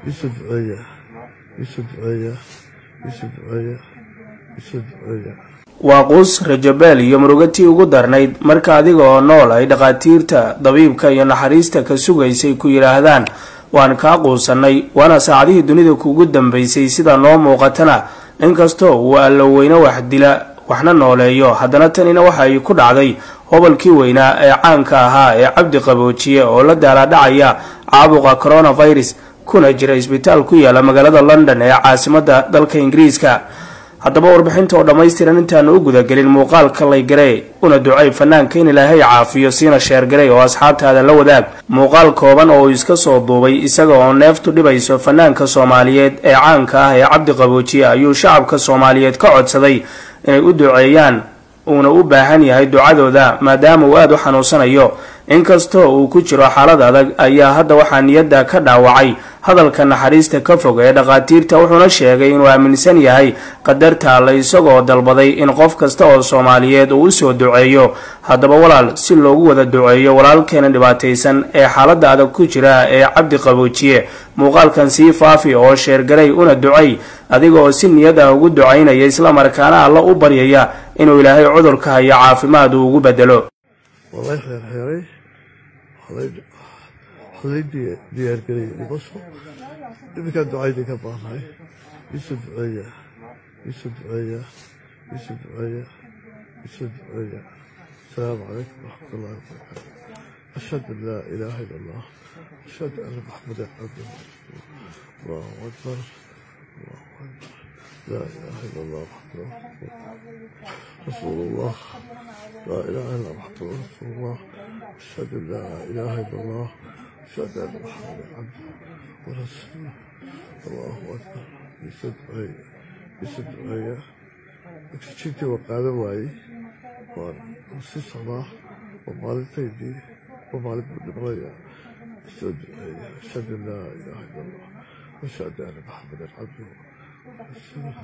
Isu duceeya, isu duceeya, isu duceeya, isu duceeya. Waa quus, rajabeel iyo murugatii ugu darnayd marka adiga oo nool ay dhakhaatiirta dabiibka iyo naxariista ka sugaysay ku yidhaahdaan waan kaa quusanay. Waana saacadihii dunida kugu dambaysay sida noo muuqatana. Inkastoo uu Allo weyne wax dila waxna nooleeyo, haddana tanina waxa ay ku dhacday hobolkii weynaa ee caanka ahaa ee Cabdi Qaboojiye oo la daalaadhacaya caabuqa coronavirus kuna jira isbitaal ku yaala magaalada London ee caasimada dalka Ingiriiska. Haddaba warbixinta oo dhammaystiran intaanu u gudagelin, muuqaalka laygarey una ducay fanaanka in Ilaahay caafiyo, siina sheergaray oo asxaabtaada la wadaag. Muuqaal kooban oo uu iska soo duubay isaga oo neeftu dhibayso fanaanka Soomaaliyeed ee caanka ah ee Cabdi Qaboojiye ayuu shacabka Soomaaliyeed ka codsaday inay u duceeyaan, uuna u baahan yahay ducadooda maadaama uu aada u xanuunsanayo. Inkastoo uu ku jiro xaalad adag ayaa hadda waxaa niyadda ka dhaawacay hadalka naxariista ka fog ee dhakhaatiirta, wuxuuna sheegay inuu aaminsan yahay qadarta Alle, isagoo dalbaday in qof kasta oo Soomaaliyeed uu usoo duceeyo. Haddaba walaal, si loogu wada duceeyo walaalkeena dhibaataysan ee xaaladda adag ku jira ee Cabdi Qaboojiye, muuqaalkan sii faafi oo sheergaray una ducay adiga oo si niyad ah ugu ducaynaya, islamarkaana Alla u baryaya inuu Ilaahay cudurka hayo caafimaad uu ugu bedelo. Waa lay xeerxeeray, waxaa lay diyaargeliyay dhimasho. Iminkaan ducaydii ka baahnahay. Isu duceeya, isu duceeya, isu duceeya, isu duceeya. Asalaamu calaykum waraxmat ullahi wabarakaatu. Ashhadu an laa ilaaha illa Allah, ashhadu anna Maxamadan cabduhu warasuuluh. Allahu akbar, allahu akbar, laa ilaaha illa Allah maxamadu rasuulullah, laa ilaaha illa maxamadu rasuulullah. Ashhadu an laa ilaaha illa Allah, ashhadu anna Maxamadan cabduhu warasuuluh. Allahu akbar. Isu duceeya, isu duceeya. Oxygentii waa qaadan waayey, waan sii socdaa, waa maalintaydii, waa maalin buu dhimanaya. Isoo duceeya. Ashhadu an laa ilaaha illa Allah, ashhadu anna Maxamadan cabduhu warasuuluh.